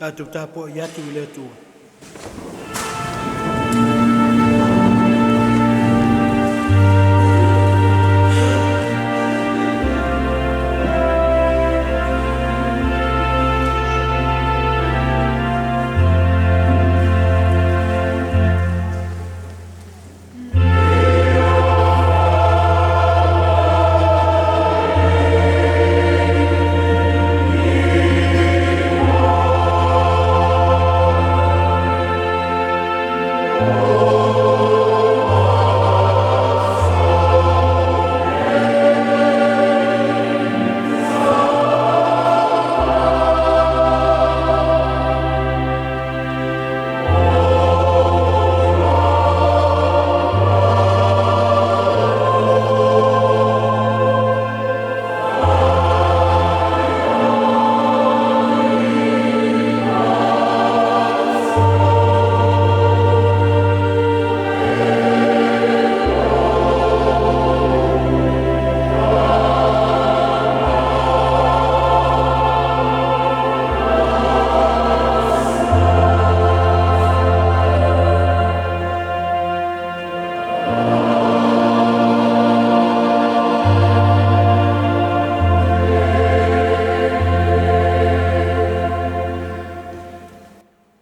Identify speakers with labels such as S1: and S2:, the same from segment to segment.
S1: Tatou tapuai atu i le Atua.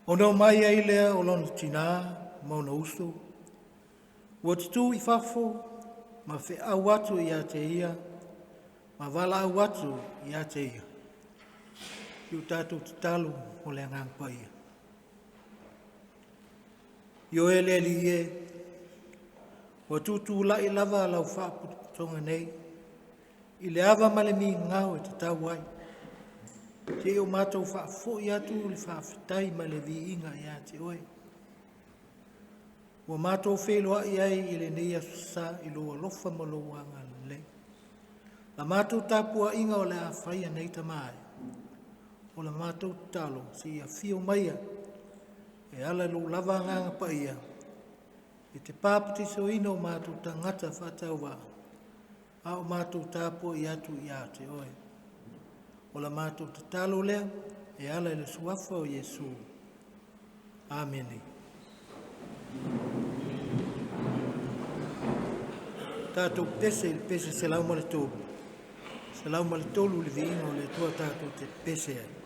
S1: Ona omai ai lea o lona tinā ma ona uso, ua tutu i fafo ma feau atu ia te ia ma valaau atu ia te ia. I o tatou tatalo mo le Agaga Paia. Ioe le Alii e, ua tutulai lava lau faapotopotoga nei, i le ava ma le migao e tatau ai, seia o matou faafoi atu le faafetai ma le viiga ia te Oe. Ua matou feiloai ai i lenei aso Sa i lou alofa ma lou agalelei. La matou tapuaiga o le a faia nei Tama e, o la matou tatalo seia afio maia e ala i lou lava Agaga Paia i te papatisoina o matou tagata faatauvaa, a o matou tapuai atu ia te Oe. O la matou tatalo lea e ala i le suafa o Iesu. Amene. Tatou pese i le pese 103, 103 le viiga o le Atua tatou te pese ai.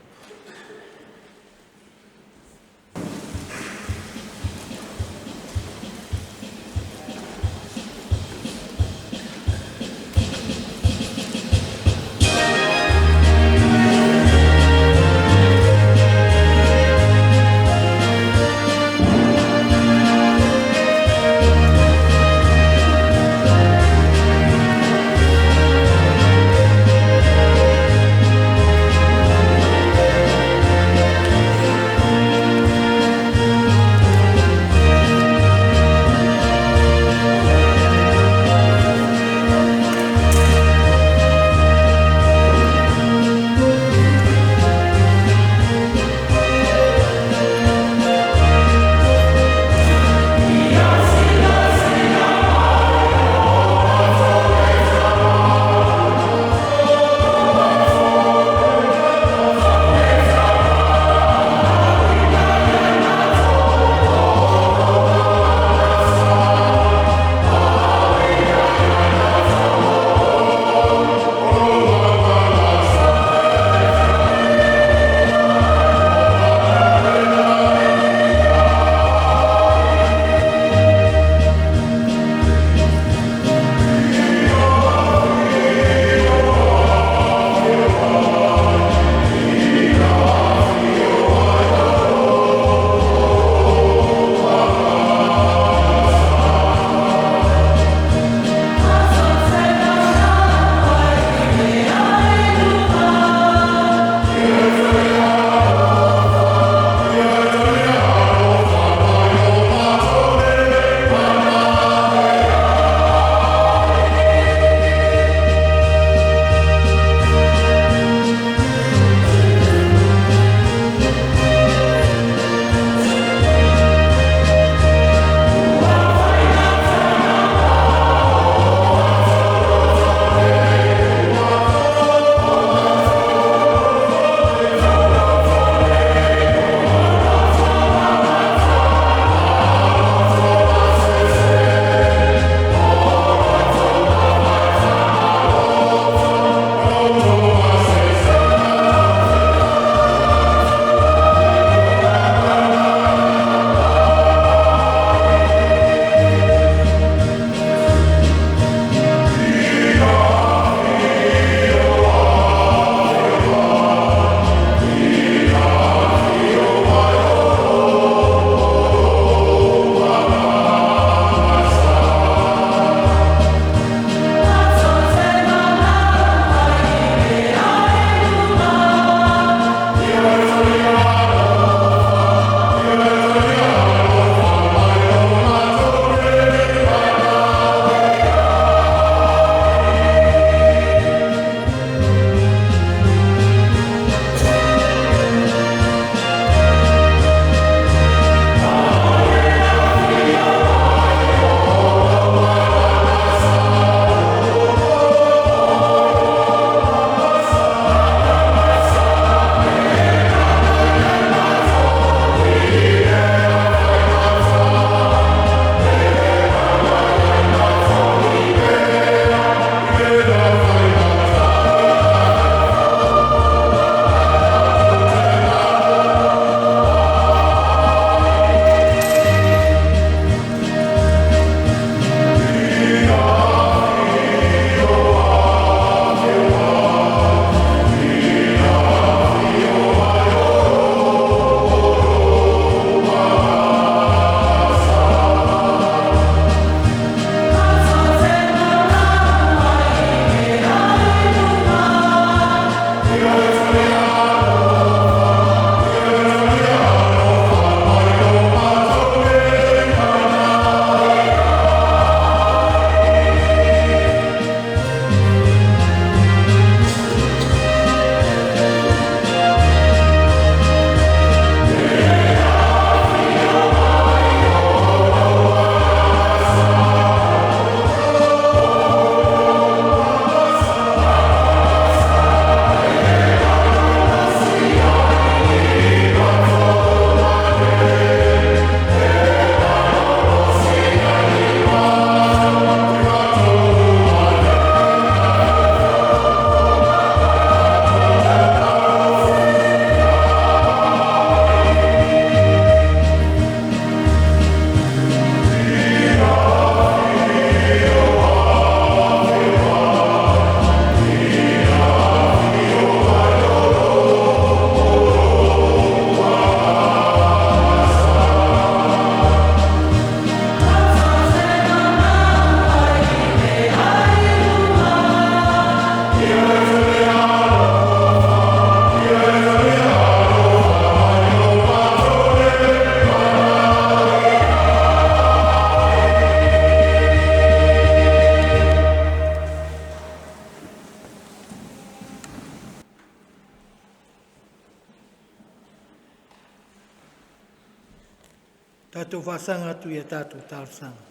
S1: toe faasaga atu i a tatou talosaga.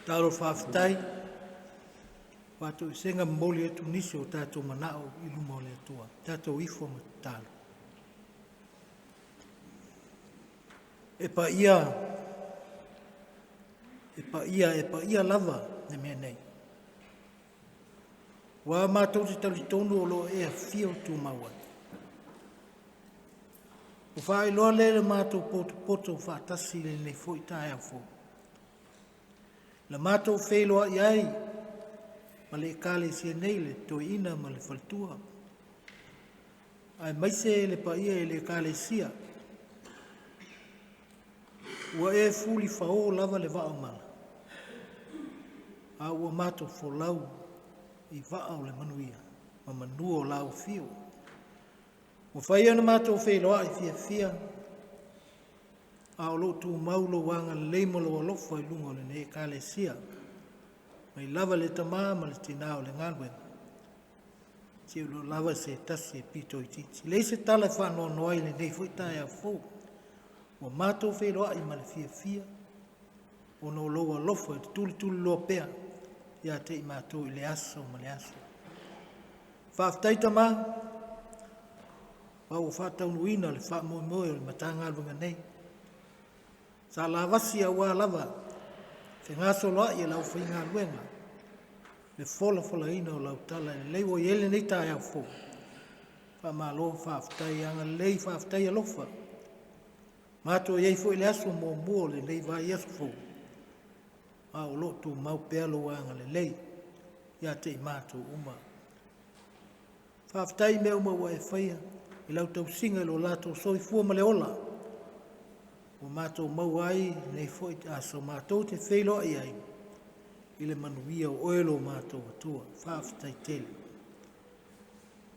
S1: Tatalo faafetai, faatoesega momoli atu nisi o tatou manao i luma o le Atua. Tatou ifo ma tatalo. E paia, e paia, e paia lava le mea nei. Ua matou te talitonu o lo o e afio tumau ai. Ua faailoa lea i le matou potopoto faatasi i lenei foi taeao fou. Na matou feiloai ai ma le Ekalesia nei le toeaina ma le faletua, aemaise le paia i le Ekalesia. Ua e fulifao lava le vaa o mala, a ua matou folau i vaa o le manuia ma manua o lau afio. Ua fai ona matou feiloai fiafia, a o loo tumau lou agalelei ma lou alofa i luga o lenei Ekalesia, mai lava le tamā ma le tinā o le galuega, seia oo lava se tasi e pito itiiti. Leai se tala e faanoanoa ai i lenei foi taeao fou. Ua matou feiloai ma le fiafia, ona o lou alofa e tulituliloa pea ia te i matou i le aso ma le aso. Faafetai Tamā, ma ua faataunuuina le faamoemoe o le Matagaluega nei. Sa lavasi aua lava fegasoloai e le aufaigaluega, le folafolaina o lau tala e lelei ua i ai lenei taeao fou. Faamalo, faafetai agalelei, faafetai alofa. Matou i ai foi le aso muamua o lenei vaiaso fou, a o loo tumau pea lou agalelei ia te i matou uma. Faafetai i mea uma ua e faia i lau tausiga i lo latou soifua ma le ola, ua matou maua ai lenei foi aso matou te feiloai ai i le manuia o oe lo matou Atua. Faafetai tele.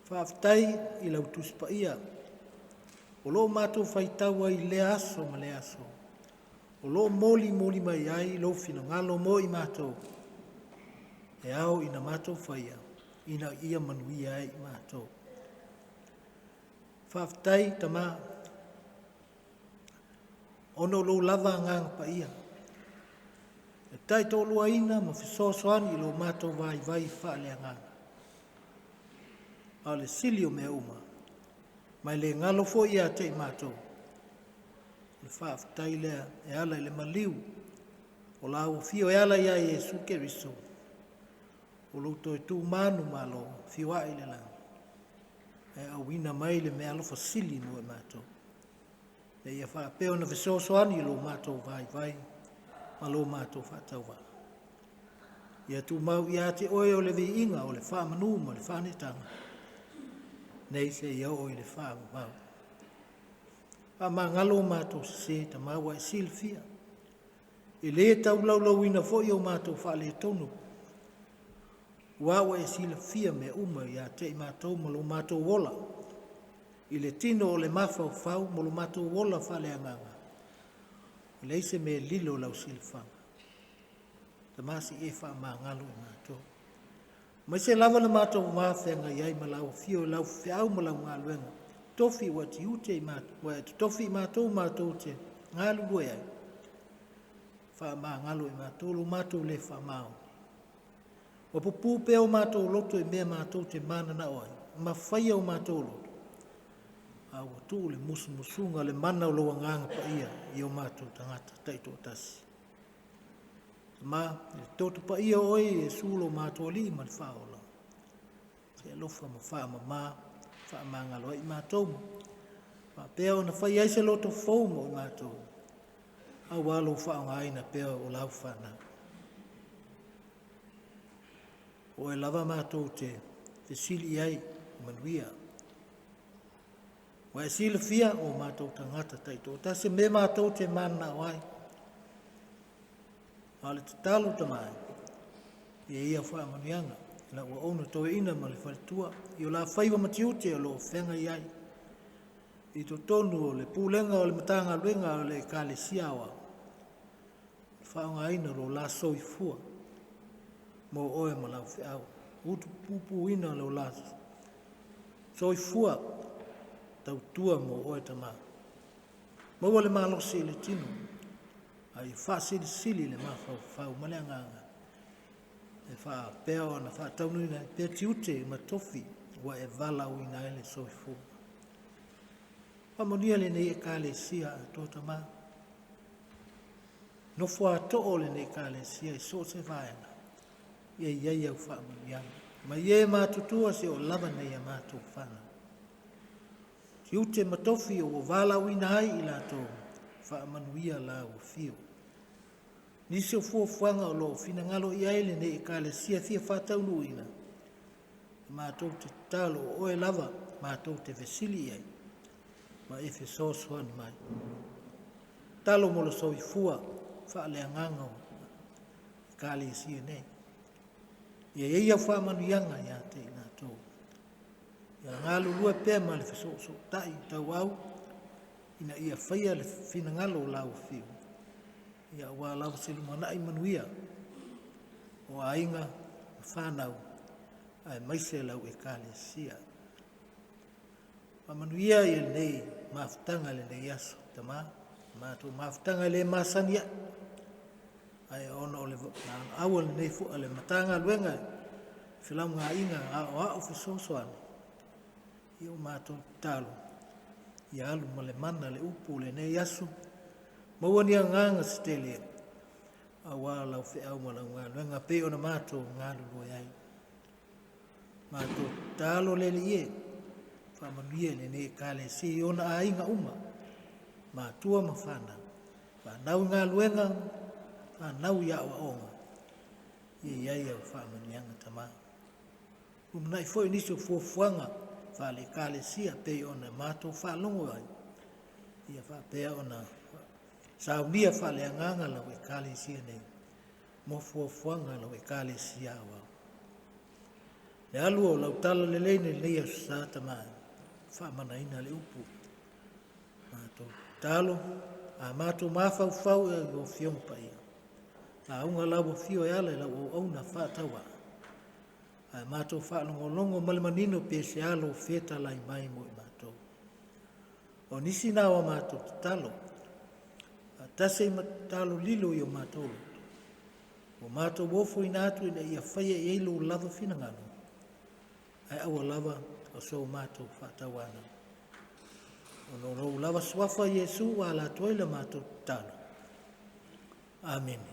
S1: Faafetai i lau Tusi Paia o loo matou faitau ai i lea aso ma lea aso, o loo molimoli mai ai lou finagalo mo i matou, e ao ina matou faia, ina ia manuia ai i matou. Faafetai Tamā, ona o lou lava agaga paia, e taitoaluaina ma fesoasoani i lo matou vaivai faaleagaga. A o le sili o mea uma, ma e le galo foi ia te i matou, le faafetai lea e ala i le maliu o lau afio e ala ia Iesu Keriso, o lou toe tumanu malo afio ae i le lagi, e auina mai le meaalofa sili mo i matou. E ia faapea ona fesoasoani i lo matou vaivai ma lo matou faatauvaa. Ia tumau ia te oe o le viiga o le faamanu ma le faanetaga, nei se ia oo i le faavavau. Faamagalo o matou sese, Tamā, ua e silafia. E le taulaulauina foi o matou faaletonu, ua e silafia mea uma ia te i matou ma lo matou ola, i le tino o le mafaufau ma lo matou ola faaleagaga, e leai se mea lilo lau silafaga. Tamā, se i e faamagalo i matou. Aemaise lava le matou mafeagai ai ma lau afio i lau feau ma lau galuega, tofi ua tiute i matou, ua e totofi i matou matou te galulue ai. Faamagalo i matou lo matou le faamaoni. Ua pupū pea o matou loto i mea matou te mananao ai, ma faia o matou loto, a ua tuu le musumusuga le mana o lou agaga paia i o matou tagata taitoatasi. Tamā, e toto paia o oe Iesu lo matou Alii ma le Faaola, se alofa ma faamama, faamagalo ai i matou, faapea ona fai ai se loto fou mo i matou, aua lou faaaogaina pea o lau fanau. O oe lava matou te fesili ai manuia. Ua e silafia o matou tagata taitoatasi, me matou te mananao ai. A o le tatalo Tamā, ia ia faamanuiaga, lau auauna toeaina ma le faletua, i o la faiva ma tiute o lo o feagai ai, i totonu o le pulega o le Matagaluega o le Ekalesia Aoao, le faaaogaina o lo la soifua mo oe ma lau feau, utupupuina lo la soifua tautua mo oe Tamā. Maua le malosi i le tino, A ia faasilisili le mafaufau ma le agaga e faapea ona faataunuuina ai pea tiute ma tofi ua e valaauina ai le soifua. Faamanuia lenei Ekalesia atoa Tama. Nofo a too lenei Ekalesia i so o se vaega, ia i ai au faamanuiaga. Mai e matutua se o lava nei a matou whanau. Tiute ma tofi o ua valaauina ai i latou, faamanuia la ua fio. Nisi o fuafuaga o loo finagalo i ai lenei Ekalesia fia faataunuuina, matou te tatalo o oe lava matou te fesili i ai, ma e fesoasoani mai. Talo mo le soifua faaleagaga o Ekalesia nei. Ia i ai au faamanuiaga ia te i latou. Ia galulue pea ma le fesoosootai tauau ina ia faia le finagalo o lau afio, ia aua lava se lumanai manuia o aiga ma fanau aemaise lau Ekalesia. Faamanuia i lenei mafutaga i lenei aso, Tama, matou mafutaga e le masani ai, ae ona o le valaau a lenei foi a le Matagaluega Felaugaaiga Aoao Fesoasoani, ia o matou tatalo, ia alu ma le mana le upu o lenei aso, maua ni agaga se tele, aua lau feau ma lau galuega pei ona matou galulue ai. Matou tatalo le Alii e, faamanuia i lenei Ekalesia i ona aiga uma, matua ma fanau, fanau i galuega, fanau i aoaoga, ia i ai au faamanuiaga Tama. Lumanai foi nisi o fuafuaga faale-Ekalesia pei ona matou faalogo ai, ia faapea ona saunia faaleagaga lau Ekalesia nei mo fuafuaga a lau Ekalesia aoao. Le alu o lau tala lelei nei lenei aso sa Tama, faamanaina le upu. Matou tatalo, a matou mafaufau e lau Afioga Paia, lauga lau afio e ala i lau auauna faatauvaa, ae matou faalogologo ma le manino pe se alo fetalai mai mo i matou. O nisi na o a matou tatalo, faatasi ai ma tatalo lilo i o matou loto, ua matou ofoina atu ina ia faia i ai lou lava finagalo, ae aua lava o so matou faatauanau. Ona o lou lava suafa Iesu ua ala atu ai le matou tatalo. Amene.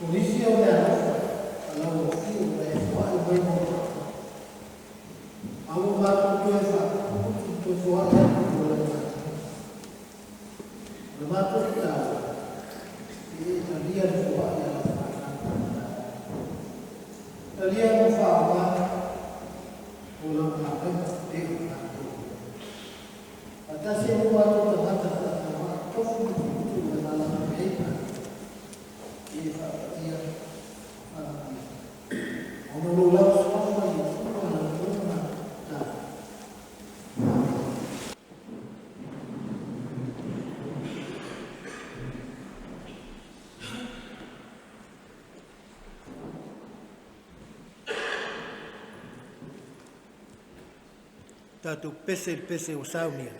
S1: O nisi au meaalofa a lau afio ua e foai mai mo matou, a ua matou toe faaputuputu ma toe foai atu mo le matou. O le matou tatalo, ia e talia le foai a lau fanau. Talia ma faaaoga mo lau galuega e pei ona matou. Faatasi ai ma matou tagata faatauvaa tofi ma filifili ua e malaga mai ai matou, ia e faapaia ma faamanuia. Ona o lou lava suafa Iesu ma lau matou tatalo. Amene. Tatou pese i le pese ua saunia.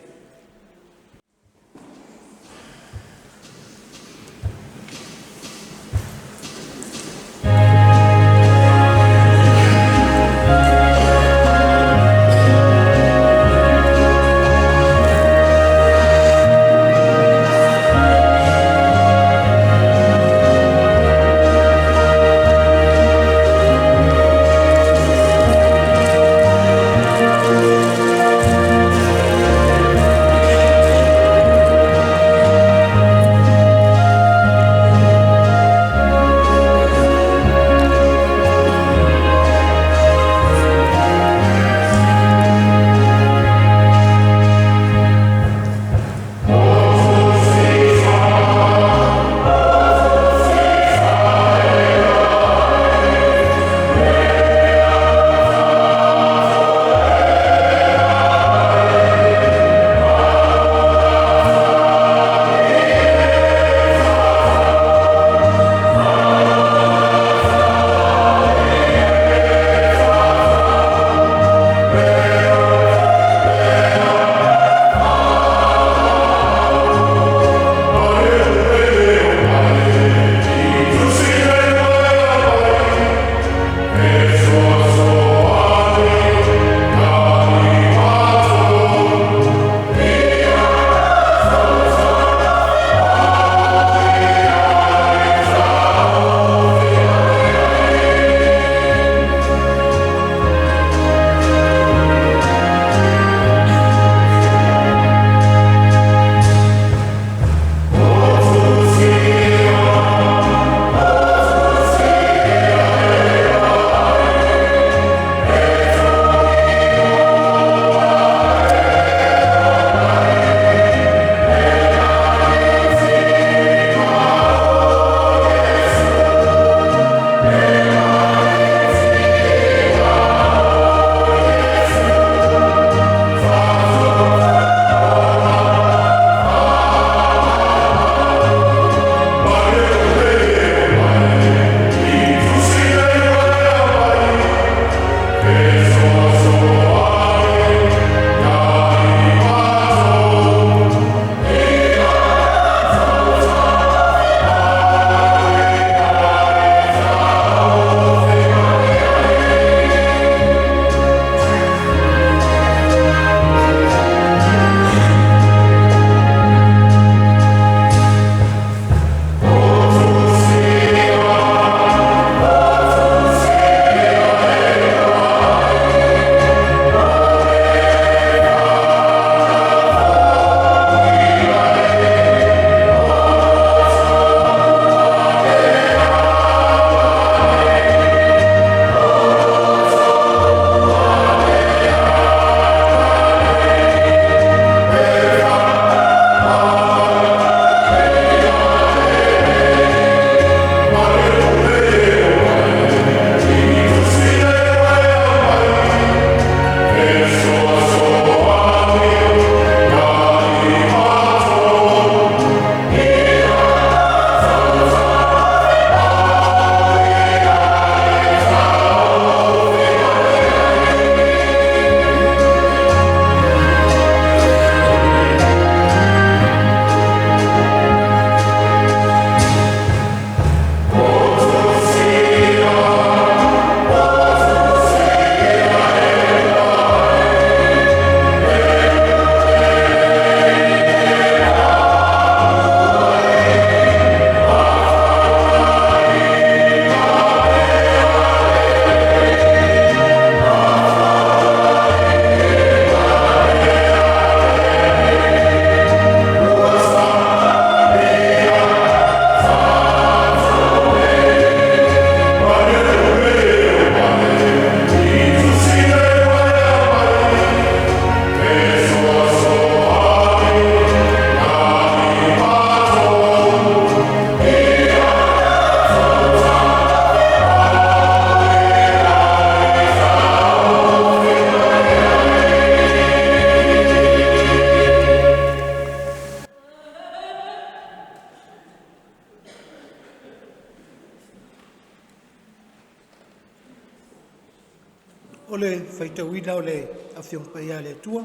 S1: O le faitauina o le Afioga Paia a le Atua,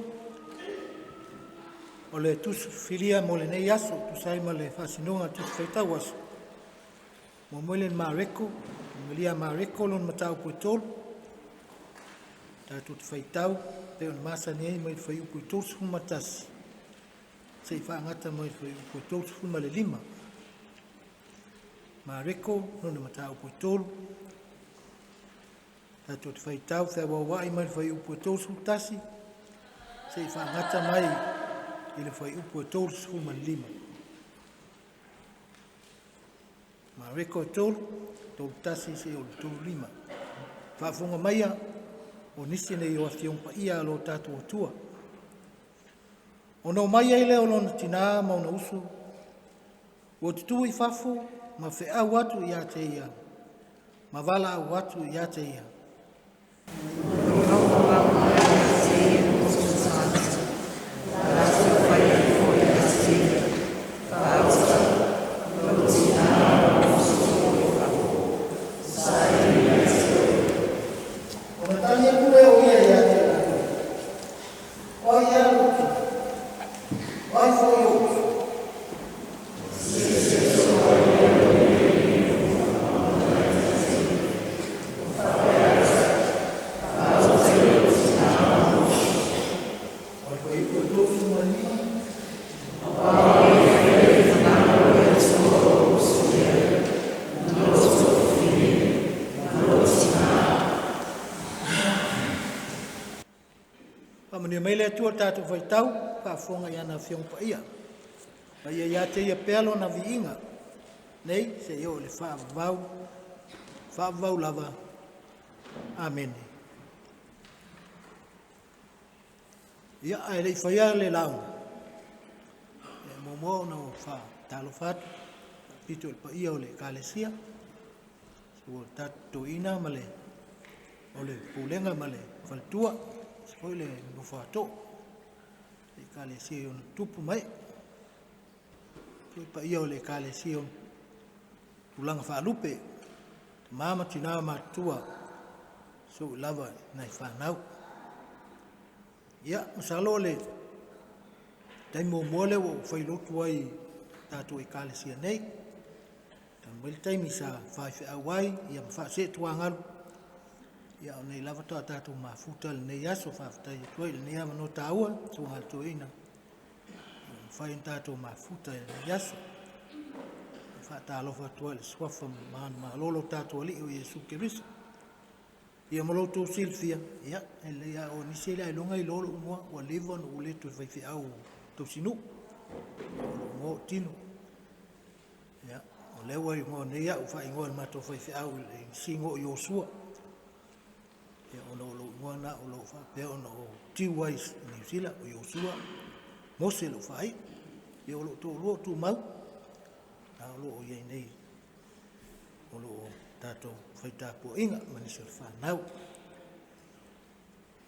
S1: o le Tusi Filia mo lenei aso, tusa ai ma le faasinoga a le Tusi Faitau Aso, muamua le Mareko, Malia Mareko lona mataupu e 3, tatou te faitau pei ona masani ai mai le fuaiupu e 31 seia faagata mai le fuaiupu e 35. Mareko lona mataupu e 3, tatou te faitau feauauai mai le fuaiupu e 31 seia faagata mai i le fuaiupu e 35. Mareko 3, 31 seia oo i le 35. Faafofoga maia o nisi nei o Afioga Paia a lo tatou Atua. Ona omai ai lea o lona tinā ma ona uso, ua tutu i fafo ma feau atu ia te ia, ma valaau atu ia te ia. Ona tali atu lea o ia ia te latou, O ai ea lou tina? O ai foi ou uso? O le fuaiupu e 35. Faamanuia mai le Atua i le tatou faitau, faafofoga i ana Afioga Paia. Ma ia ia te Ia pea Lona viiga, nei seia oo i le faavavau, faavavau lava. Amene. Ia, ae le i faia le lauga, e muamua ona ou faatalofa atu faapito i le paia o le Ekalesia, ua tatou toeaina ma le o le pulega ma le faletua, aemaise foi le nofo a too, le Ekalesia i ona tupu ma ee. Foi paia o le Ekalesia i tulaga faalupe, tama ma tina matutua, seia oo lava i nai fanau. Ia, masalo o le taimi muamua lea ua ou fai lotu ai i tatou Ekalesia nei. Talu mai le taimi sa faifeau ai, ia ma faaseetuagalu, ia o nei lava faatoa tatou mafuta lenei aso. Faafetai atu ai i lenei avanoa taua, susuga i le toeaina, ua mafai ona tatou mafuta i lenei aso. E faatalofa atu ai i le suafa manumalo o lo tatou Alii o Iesu Keriso. Ia ma lo outou silafia, ia, e lelei lava o nisi e le ailoga iloa lou igoa, ua leva ona ou le toe faifeau tausinuu. O lou igoa o Tino. Ia, o lea ua igoa nei au, faaigoa e le matou faifeau i le isi igoa o Iosua. Ia, ona o lou igoa lena o lo o faapea ona ou tiu ai i Niu Sila, o Iosua Mose lou faaiu. Ia, o lou toalua o Tumau, a o lo o i ai nei, o lo o tatou fai tapuaiga ma nisi o le fanau.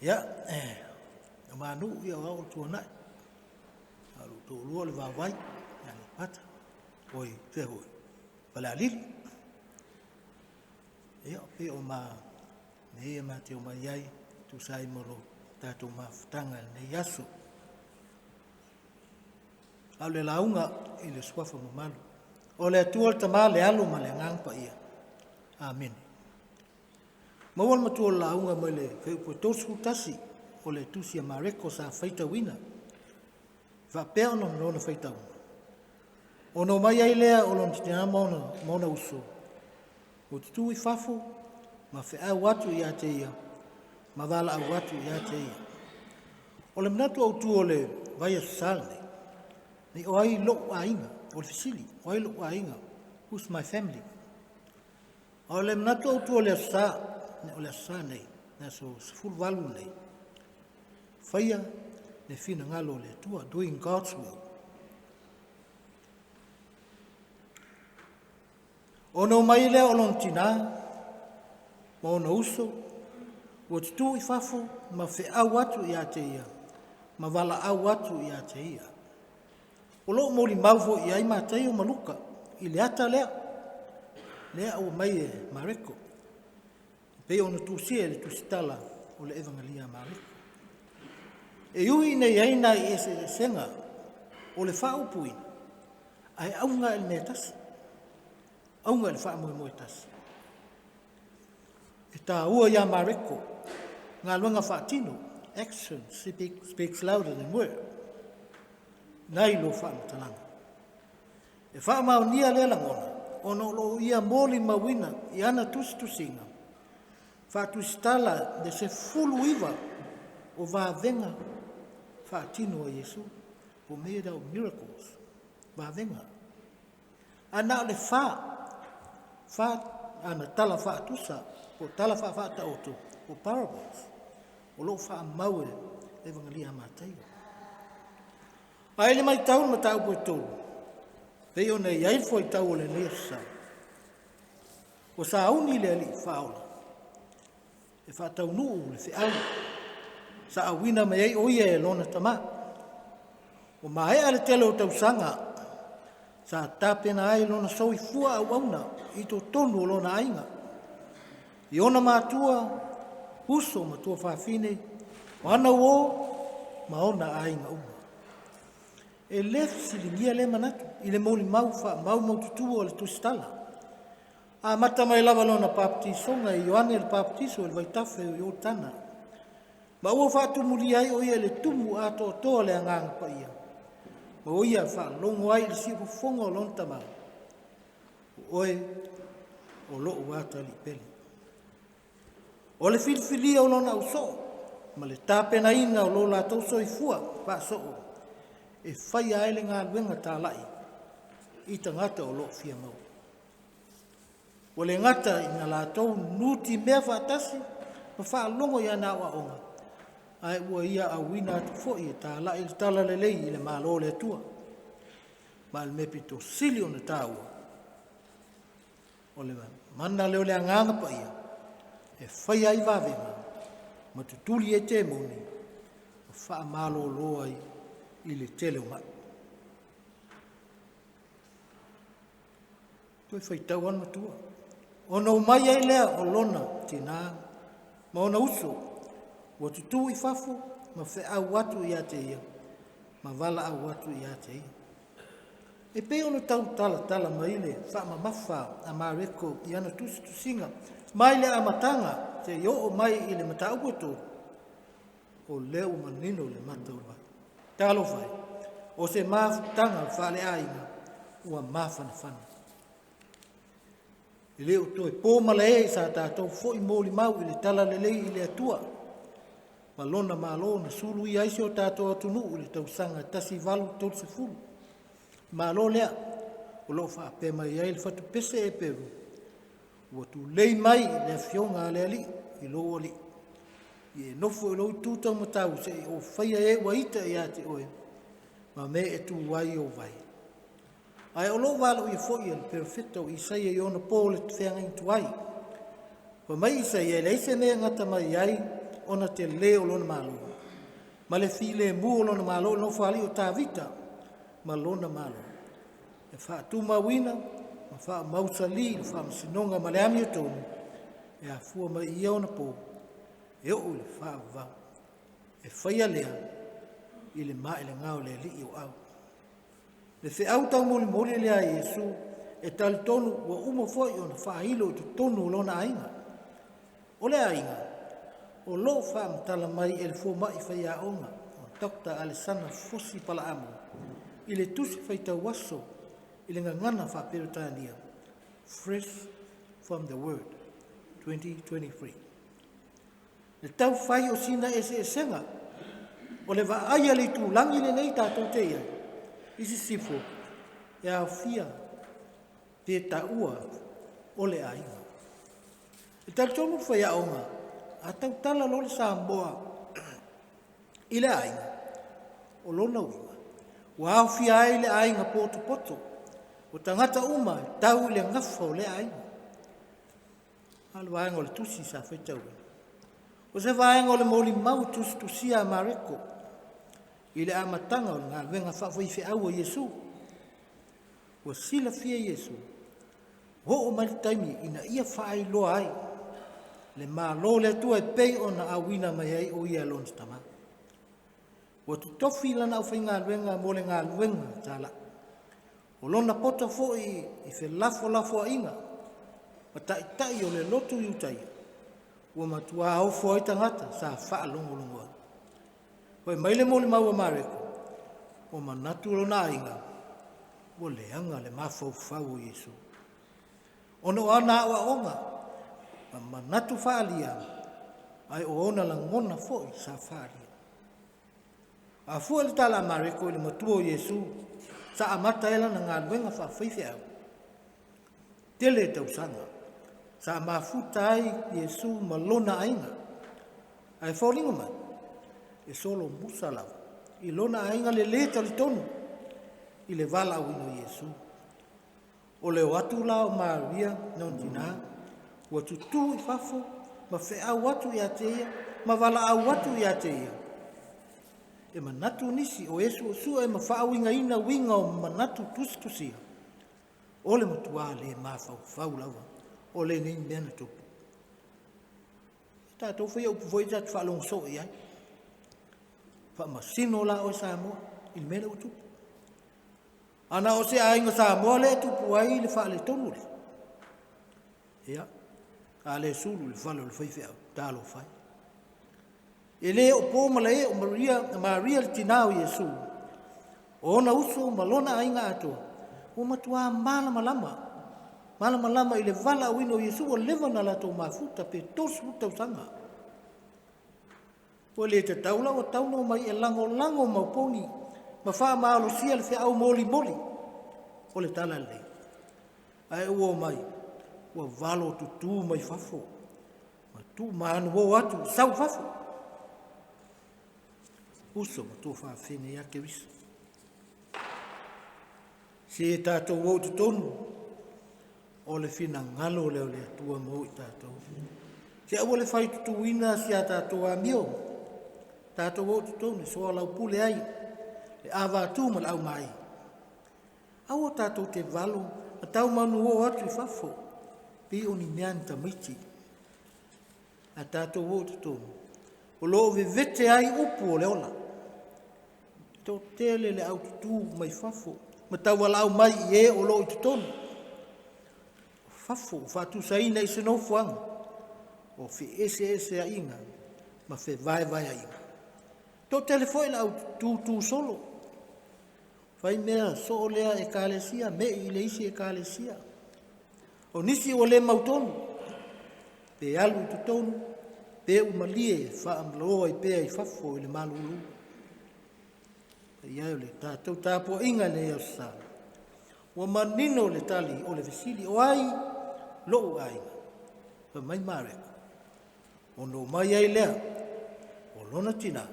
S1: Ia, o Manu, ia o au o le tuanai, a o lou toalua o le Vaovai, ia Aleipata, oi, fea foi, Falealili. Ia, pei o ma nei e ma te omai ai, tusa ai ma lo tatou mafutaga i lenei aso. A o le lauga i le suafa mamalu o le Atua le Tama, le Alo ma le Agaga Paia. Amene. Maua le matua o le lauga mai le fuaiupu e 31 o le Tusi a Mareko sa faitauina. Faapea ona lona faitauga. Ona omai ai lea o lona tina ma ona uso, ua tutu i fafo ma feau atu ia te ia, ma valaau atu ia te ia. O le manatu autu o le vaiaso sa lenei, nei o ai lou aiga, o le fesili, o ai lou aiga, who's my family? O le manatu autu o le aso sa, o le aso sa nei, le aso 18 nei, faia le finagalo o le Atua, doing God's will. Ona omai lea o lona tinā ma ona uso, ua tutū i fafo ma feau atu ia te ia, ma valaau atu ia te ia. O lo o molimau foi i ai Mataio ma Luka i le ata lea, lea ua mai e Mareko, e pei ona tusia i le tusitala o le Evagelia a Mareko. E ui ina i ai nai eseesega o le faaupuina, ae auga i le mea tasi, auga i le faamoemoe tasi. E taua ia Mareko galuega faatino, action speaks louder than word, nai lo faamatalaga. E faamaonia lea lagona ona o lo o ia molimauina i ana tusitusiga faatusitala le 19 o vavega faatino a Iesu, po mea o miracles, vavega. Ae na o le fa ana tala faatusa po tala faafaataoto po parables o lo o faamau e le Evagelia a Mataio. Ae i le matau le mataupu e tolu, pei ona i ai le fuaitau o lenei aso Sa, ua sauni le Alii Faaola e faataunuu le feau sa auina mai ai o ia e lona Tama. Ua maea le tele o tausaga sa tapena ai lona soifua auauna i totonu o lona aiga, i ona matua, uso ma tuafafine, o ana uō ma ona aiga uma. E le fesiligia lea manatu i le molimau faamaumaututu o le tusitala. Amata mai lava lona papatisoga e Ioane le Papatiso i le vaitafe o Ioritana, ma ua faatumulia ai o ia i le tumu atoatoa o le Agaga Paia, ma o ia faalogo ai i le siufofoga o lona Tama, o oe o lou atalii pele. O le filifilia o lona ausoo ma le tapenaina o lo latou soifua faasoo e faia ai le galuega talai i tagata o lo o fia maua. Ua le gata ina latou nutimea faatasi ma faalogo i ana aoaoga, ae ua ia auina atu foi e talai le talalelei i le Malo o le Atua. Ma le mea pito sili ona taua, o le mana lea o le Agaga Paia e faia ai vavega ma tutuli ai temoni ma faamalolo ai i le tele o mai. Toe faitau lava le matua. Ona omai ai lea o lona tinā ma ona uso, ua tutū i fafo ma feau atu ia te ia, ma valaau atu ia te ia. E pei ona tau talatala mai le faamamafa a Mareko i ana tusitusiga mai le amataga seia oo mai i le mataupu e tolu, o lea ua manino le mata o le vai. Talofa e, o se mafutaga faaleaiga ua mafanafana. E le o toe po malae i sa tatou foi molimau i le talalelei i le Atua ma lona Malo na suluia ai si o tatou atunuu i le tausaga 1830. Malo lea o lo o faapea mai ai le fatupese e Peru, ua tulei mai le afioga a le Alii i lou alii, i e nofo i lou itu taumatau seia ou faia e ua ita ia te oe ma mea e tu ai ou vae. Ae o lo o valoia foi e le perofeta o Isaia i ona po le feagaiga tuai. Fai mai Isaia, e leai se mea e gata mai ai ona telē o lona Malo, ma le filemu o lona Malo i le nofoalii o Tavita ma lona Malo, e faatumauina ma faamausalī i le faamasinoga ma le amiotonu, e afua mai i ia ona po e oo i le faavavau. E faia lea i le maelega o le Alii o Au. Le feau taumolimoli lea a Iesu e talitonu ua uma foi ona faailo i totonu o lona aiga. O le aiga o lo o faamatala mai e le fomai faiaoga o Dr. Alesana Fosi Palaamo i le tusi faitau aso i le gagana faa-Peretania, Fresh from the Word 2023. Le taufai o sina eseesega o le vaai a le itulagi lenei tatou te i ai i sisifo e aofia pe taua o le aiga. E talitonu le faiaoga a tautala loa le Samoa i le aiga, o lona uiga ua aofia ai le aiga potopoto, o tagata uma e tau i le gafa o lea aiga. A o le vaega o le tusi sa faitauina, o se vaega o le molimau tusitusia a Mareko i le amataga o le galuega faafaifeau a Iesu. Ua silafia Iesu, oo mai le taimi ina ia faailoa ai Le Malo o le Atua e pei ona auina mai ai o ia e lona Tama. Ua totofi lana aufaigaluega mo le galuega talai. O lona poto foi i felafolafoaiga ma taitai o le lotu Iutaia, ua matuā ofo ai tagata sa faalogologo ai. Fai mai le molimau a Mareko, ua manatu lona aiga, ua leaga le mafaufau o Iesu. Ona o ana aoaoga ma manatu faaalia, ae o ona lagona foi sa faaalia. A fua le tala a Mareko i le matua o Iesu, sa amata ai lana galuega faafaifeau, tele tausaga sa mafuta ai Iesu ma lona aiga. Ae foliga mai, e solomusa lava i lona aiga le lē talitonu i le valaauina o Iesu. O le o atu la o Maria lona tinā, ua tutū i fafo ma feau atu ia te ia ma valaau atu ia te ia. E manatu nisi o e suesue ma faauigaina uiga o manatu tusitusia, o le matuā le mafaufau lava o lenei mea na tupu. E tatou faia upu foi tatou faalogo soo i ai. Faamasino la oe Samoa i le mea lea ua tupu. Ana o se aiga Samoa lea e tupu ai le faaletonu lea, ia, a le sulu i le fale o le faifeau, talofa e. E le o po malae o Maria, Maria le tinā o Iesu, o ona uso ma lona aiga atoa, ua matuā malamalama, malamalama i le valaauina o Iesu, ua leva ona latou mafuta pe 30 tausaga. Ua le tatau la ua tatau ona omai e lagolago mauponi ma faamalosia le feau molimoli o le Tala Lelei. Ae ua omai, ua valo tutū mai fafo, ma tuumanu atu sau fafo. Uso ma tuafafine ia Keriso. Se tatou o i totonu o le finagalo lea o le Atua mo i tatou. Se aua le fai tutuina si a tatou amio, tatou o i totonu e soalaupule ai le ava atu ma le aumai. Aua tatou te valo ma taumanu o atu i fafo, pei o ni mea ni tamaiti. A tatou o i totonu, o lo o vevete ai upu o le ola. Toatele le au tutū mai fafo ma taualaau mai i e o lo o i totonu. O fafo ua faatusaina i se nofoaga o feeseeseaiga ma fevaevaeaiga. Toatele foi le au tutū solo. Fai mea soo lea ekalesia, me'i i le isi ekalesia. O nisi ua le mautonu, pe alu i totonu, pe umalie faamaloa i pea i fafo i le malulu. Ia o le tatou tapuaiga nei aso sa. Ua manino le tali o le fesili, o ai lo'u aiga? Fai mai Mareko, ona omai ai lea o lona tinā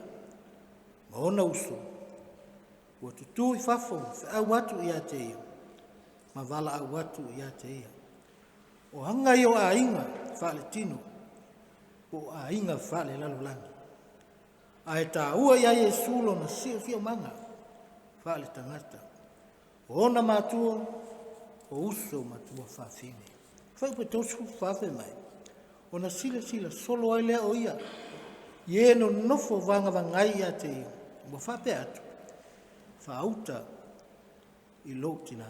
S1: ma ona uso, ua tutū i fafo ma feau atu ia te ia, ma valaau atu ia te ia. O aga ia o aiga faaletino, po o aiga faalelalolagi. Ae taua ia Iesu lona siosiomaga faaletagata. O ona matua, o uso ma tuafafine. Fuaiupu 34 fai mai, ona silasila solo ai lea o ia, i e nonofo vagavagai ia te ia, ua faapea atu, faauta i lou tinā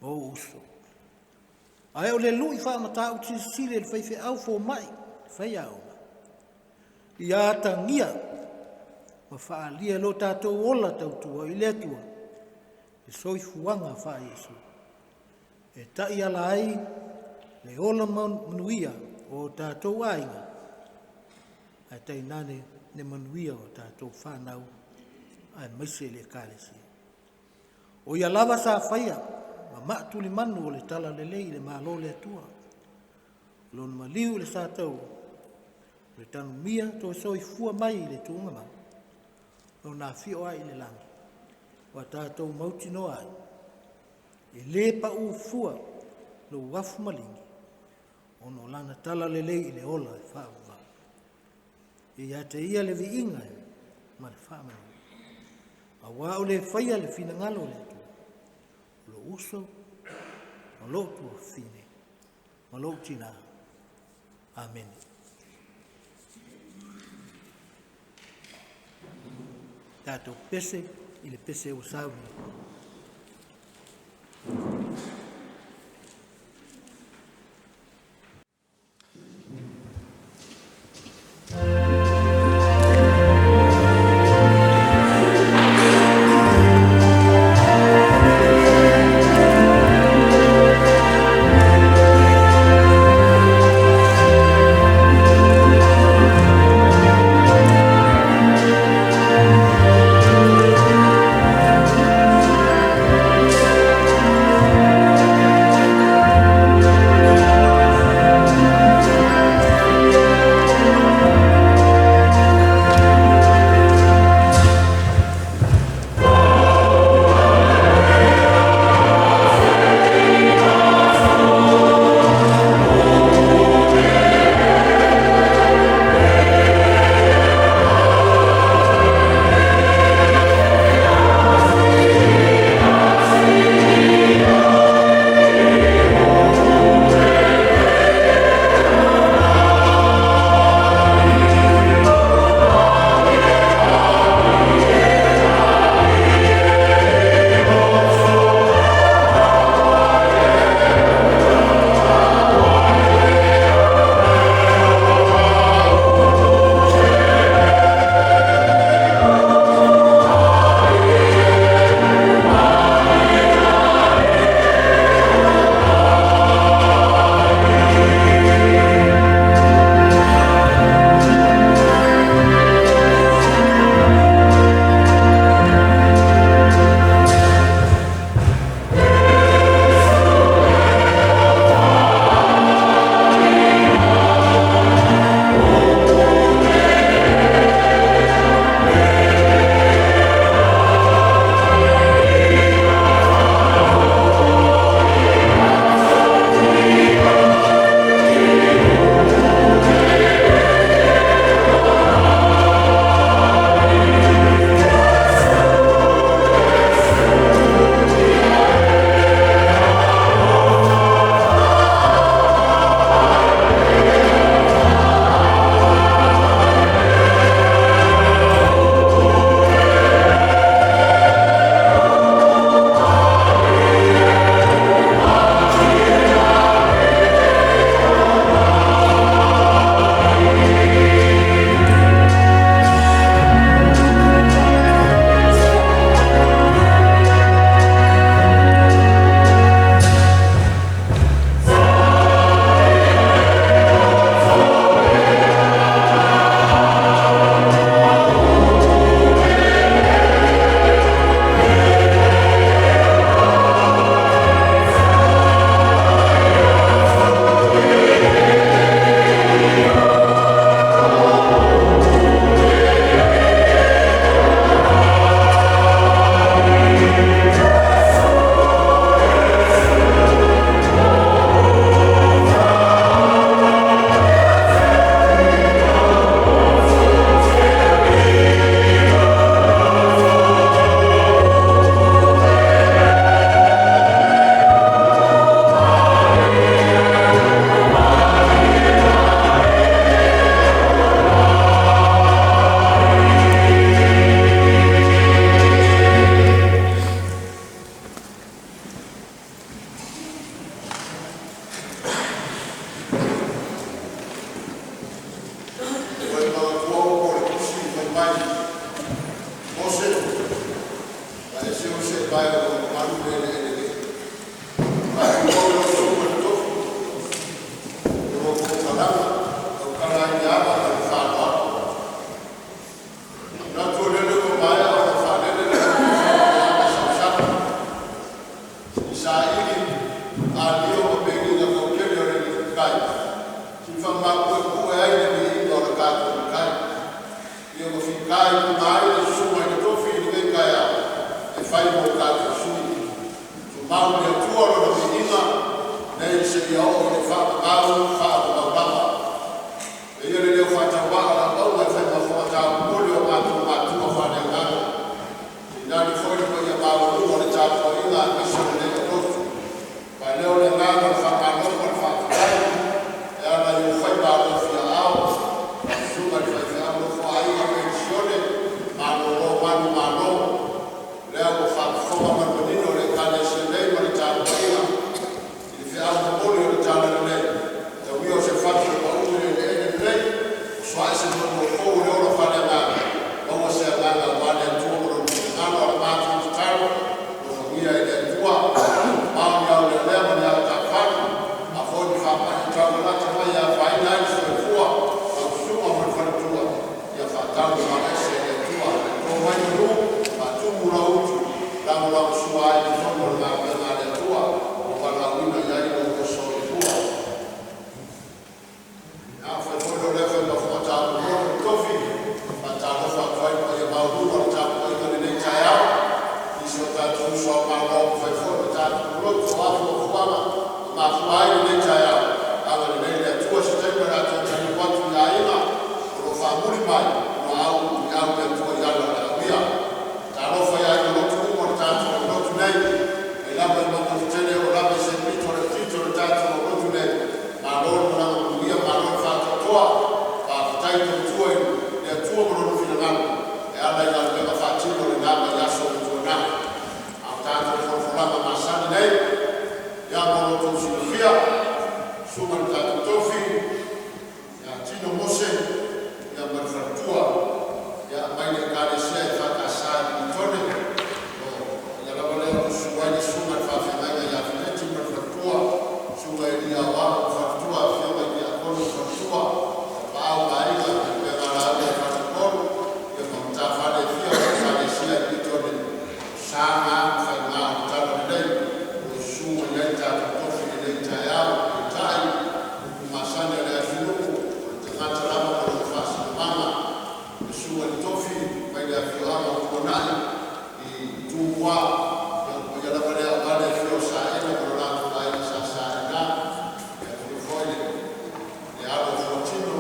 S1: ma ou uso. Ae o le lui faamatauti silisili e le faifeau fomai, faiaoga, ia atagia ma faaalia lo tatou ola tautua i le Atua, le soifuaga faa-Iesu, e taiala ai le ola manuia o tatou aiga, ae tainane le manuia o tatou whanau, aemaise le ekalesia. O ia lava sa faia ma maatulimanu o le tala lelei i le Malo o le Atua. Lona maliu i le sa taua, o le tanumia toe soifua mai i le tuuga mai, lona afio ai i le lagi, ua tatou mautinoa ai, e lē paū fua lou afu maligi, ona o lana tala lelei i le ola e faavavau. E ia te ia le viiga ma le faamanu. Auā o le faia le finagalo o le Atua, o lou uso, ma lou tuafafine, ma lou tinā. Amene. Tatou pese i le pese ua sauni.
S2: Toe manatua upu o le Tusi fai mai, “Mose, a e seu seevae o lou mamalu le eleele nei, faatulou i lau susuga i le tofi o lo outou kalaga, tautala ai i le ava ma le faaaloalo. Ou te manatu o lele ua maea ona faalele le tatou sausali, se i saili amio ma penina tautele o le tai, se i faamapuepue ai le viiga o le tatou Matai, ia ma fitaituga ai le Susuga i le Tofi i lenei taeao e fai mo tatou sui. Tumau i le Atua lona viiga nei seia oo i le faavavau faavavau lava. Avea ia le leo faatauvaa o le auauna e fai ma fofoga taumoli o matou matua faaleagaga, tainane foi le paia maualuga o le tapuaiga aemaise o le lotu. Faaleo le agaga o le faamalo ma le faafetai e ala i ou faiva Samoa, faafetai tautua i le Atua ma Lona finagalo e ala i galuega faatino i lena vaiaso ua tuanai. A o tatou folafolaga masani nei, ia mo lo outou silafia, susuga i le tatou Tofi ia Tino Mose ma le Faletua mai le Ekalesia EFKS i Militone, o paia lava lea o lo o susu ai le Susuga i le Faafeagaiga ia Feleti ma le Faletua, Susuga ia Eliia Aoao ma le Faletua, Afioga i Tiakono ma faletua, Tapaau ma Aiga, Galuega a Lauga i faleupolu ma matafale e fia o le Ekalesia i Militone. O sa na ma faiga o le Talalelei o lo o susu mai ai le tatou tofi i lenei taeao. Peitai, o upu masani a le atunuu, o le tagata lava ma lona faasinomaga. Le Susuga i le Tofi mai le afioaga o Tuanai i Tumua, ia o le paia lava lea aua le afio o Saena ma lo latou Aiga Sa Saena, afio foi le Alo o Fuatino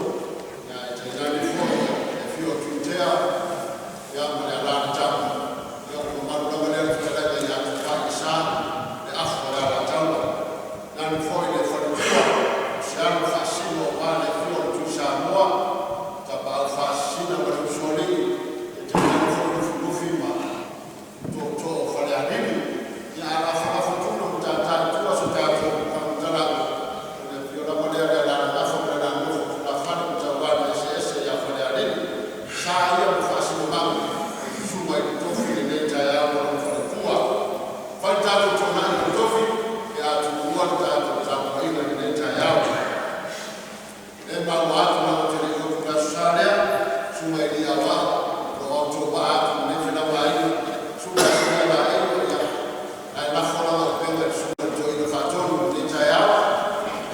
S2: ae tainane foi le afio o Tuitea ma le Alalatama. Ia o le mamalu lava lea i le fetalaiga ia Tufailesa le afu a le Alataua. Tainane foi le faletua, o se alo faasino aua le afio o le Tuisamoa, Tapaau Faasisina ma le Usoalii, tainane foi Lufilufi ma Tootoo o Falealili. Ia ae o le a faalafo atu ma matata i tua so tatou faamatalaga, o le afio lava lea o le Alalagafa ma le Alala Nofo a tulafale ma Tauvale eseese ia Falealili. O sa ia ma faasinomaga o Susuga i le Tofi i lenei taeao ma lona faletua. Fai le tatou tonai o le Tofi pe a tuua le tatou tapuaiga i lenei taeao. E maua atu leaga ou te le i lotu i le Aso Sa lea, Susuga Elia Aoao o lo o autovaa atu i lenei felauaiga, Susuga Sinia Laeia, ia o la e lafo lana auupega i le Susuga i le Toeaina Faatonu i lenei taeao.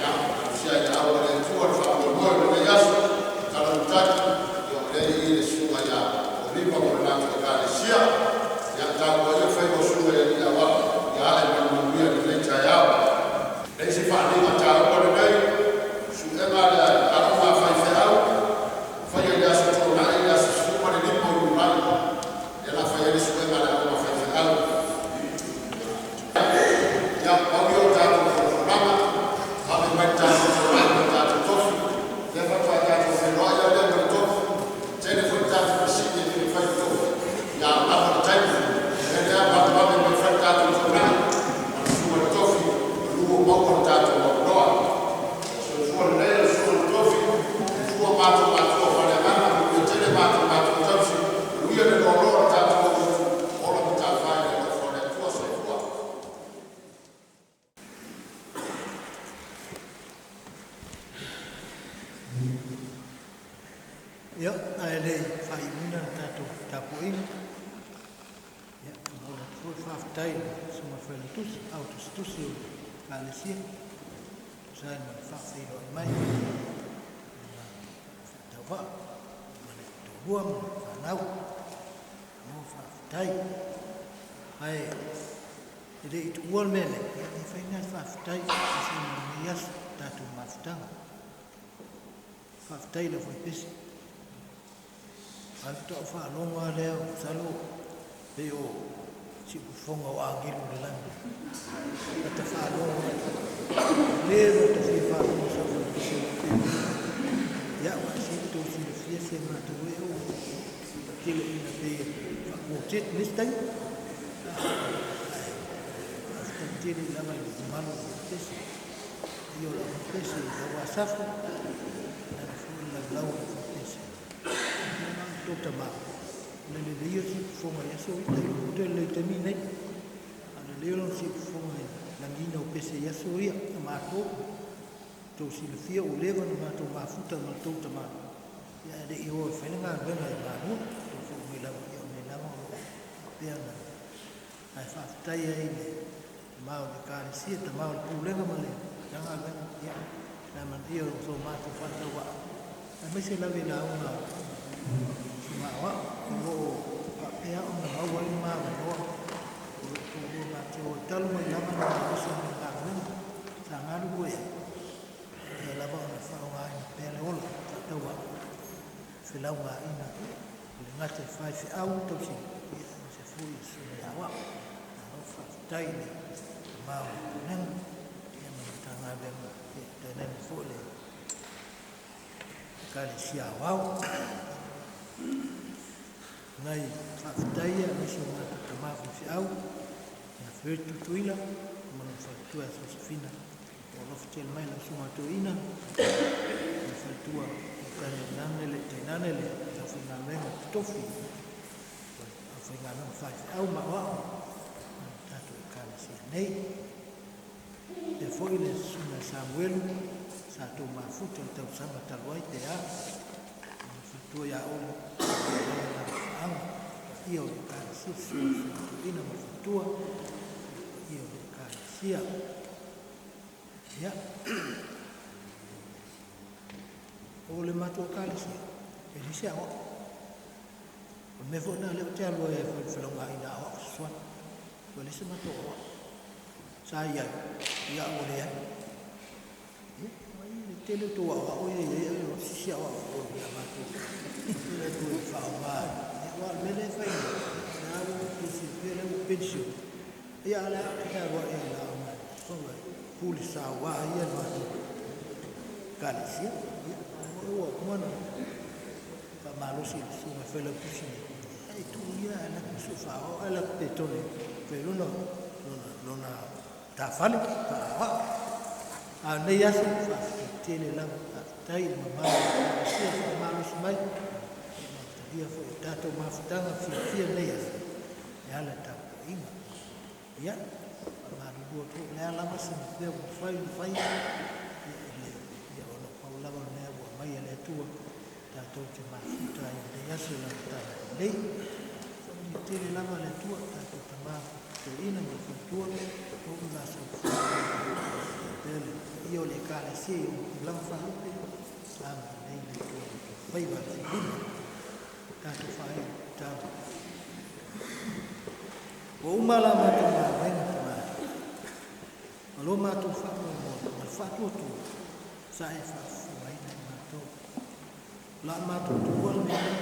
S2: Ia talosia i aao o le Atua le faamoemoe o lenei aso. Tatalo ma tali, ia o lea e i i le Susuga ia Oliva ma le latou Ekalesia. Ia tapuai ia faiva o Susuga i alii Aoao ia ae ma le manuia i lenei taeao. Le isi faaaliga taua lenei, suega a le Aoga a Faifeau faia i le Aso Toonai aso 15 o Iulai lea o le a fai ai le suega a le Aoga a Faifeau. Ia, pau ia o tatou folafolaga, vave mai le tatou tonai ma le tatou tofi, lea faatoa tatou feiloai lea ma le tofi. E tele foi tatou fesili e fia fai i le tofi, ae ua lava le taimi. O le mea lea, vavevave mai e fai le tatou tonai ma le susuga i le tofi, semeamanu ua maua lo tatou avanoa. Ia soifua lelei lau susuga i le tofi, soifua matou matua o Faleagafo, manuia tele matou matua tausi, manuia le loaloa o le tatou aulotu, ola matafa i le alofa o le Atua. Soifua.
S1: Ia, ae le i faaiuina le tatou tapuaiga, ia, e momoli atu foi le faafetai i le Susuga i le Failautusi, Au Tusitusi o le Ekalesia e tusa ai ma le faafeiloai mai i le faatauvaa ma le toalua ma le fanau. Malo faafetai. Ae le i tuua le mea lea, ia, e fai lena le faafetai e tusa ai ma lenei aso, le tatou mafutaga. Faafetai i le aufaipese. Ae faatoa ou faalogo lava lea, masalo pei o siufofoga o agelu i le lagi. Ata faalogo atu, leva ona ta fia faalogo i sau faipese faapena. Ia, aua se ua outou silafia si a matou ee ua tele ina pei e faa-quartet i le isi taimi. Ae faafetai tele lava i le mamalu o le aufaipese, le paia o le aufaipese i lau Asafo, tainane foi le laulau a le aufaipese. Ia ma outou tama, o le lelei ia o le siufofoga i aso ia, tailo po o toe lelei i le taimi lenei. A o le lelei o lona siufofoga i le lagiina o pese i aso ia a matou. Ua outou silafia ua leva ona matou mafuta ma le tou tama, ae le i o e fai le galuega i Malua. Toe foi mai lava, ia o nei lava o lo o faapea ona. Ae faafetai ai i le tama o le Ekalesia, le tama o le Pulega ma le Matagaluega, ia, le amanaia o so matou faatauvaa, aemaise lava i lauga a Susuga Aoao o lo o faapea ona maua ai le ma avanoa o lou toalua matou o talu mai lava ona aveese mai le galuega sa galulue ai, faapea lava ona faaaogaina pea le ola faatauvaa felaugaaina e le gata i faifeau tausinuu, aemaise foi o susuga i aoao. Malo faafetai i le tama o le Pulega ma le Matagaluega, tainane foi le Ekalesia Aoao. Nai faafetai ia aemaise o matou tama faifeau ia Fred Tutuila ma lona faletua ia Sosefina. Ua alofa tele mai lau susuga toeaina ma le faletua tainane le tainane le aufaigaluega totofi, aufaigaluega faifeau ma aoao a le tatou Ekalesia nei. Faapea foi le susuga ia Samuelu sa tou mafuta i le tausaga talu ai pe a, ma le faletua ia Oli, faafetai i lau faaga, le paia o le Ekalesia, susu i le susuga toeaina ma le faletua, le paia o le Ekalesia. Ia, o le matou Ekalesia, e leai se aoao. O le mea foi lena o lea ou te alu ai e fai le felaugaina aoao fesoasoani. Ua leai se matou aoao. Sa i ai, ia ua leai. Ia, le tele o tou aoao ia e i ai, o se isi aoao foi ia matou. Le atu e faaaoga. Ia, aua o le mea lea e fai nei, o lea ua ou silafia o lea ua penisione. Ia, a o le a ou te alu ai e lauga pule saua ia le matou Ekalesia. Ia, ua uma ona faamalosi i le susuga e failautusi nei, e tuu ia ae alu atu sue faaoao ae alu atu Petone fai lona lona tafale faaoao. A o lenei aso, faafetai tele lava, faafetai i le mamalu o le Ekalesia faamalosi mai ma talia foi o tatou mafutaga fiafia lenei aso e ala i le tapuaiga. Ia, faamalulu atu foi, o le a lava se mea ua mafai ona fai, ia, ia ona pau lava o le mea ua aumai e le Atua tatou te mafuta ai i lenei aso i lana tala lelei. Faamanuia tele lava le Atua, tatou tama toeaina ma le faletua, maua le va soifua faapea le paia o le Ekalesia i ona tulaga faalupe, agalelei le Atua i outou faiva alofilima. Tatou faaiu i le tatalo. Ua uma la matou galuega tama, ma lo matou faamoemoe ma le faatuatua sa e faafofogaina i matou. O la matou tuua le mea nei,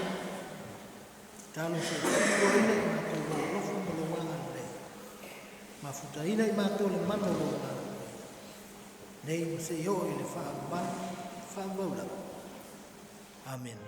S1: tatalo se i faafofogaina i matou lou alofa ma lou agalelei, mafutaina i matou le mana o lou Agaga Paia, nei ma se i oo i le faavavau lava. Amene.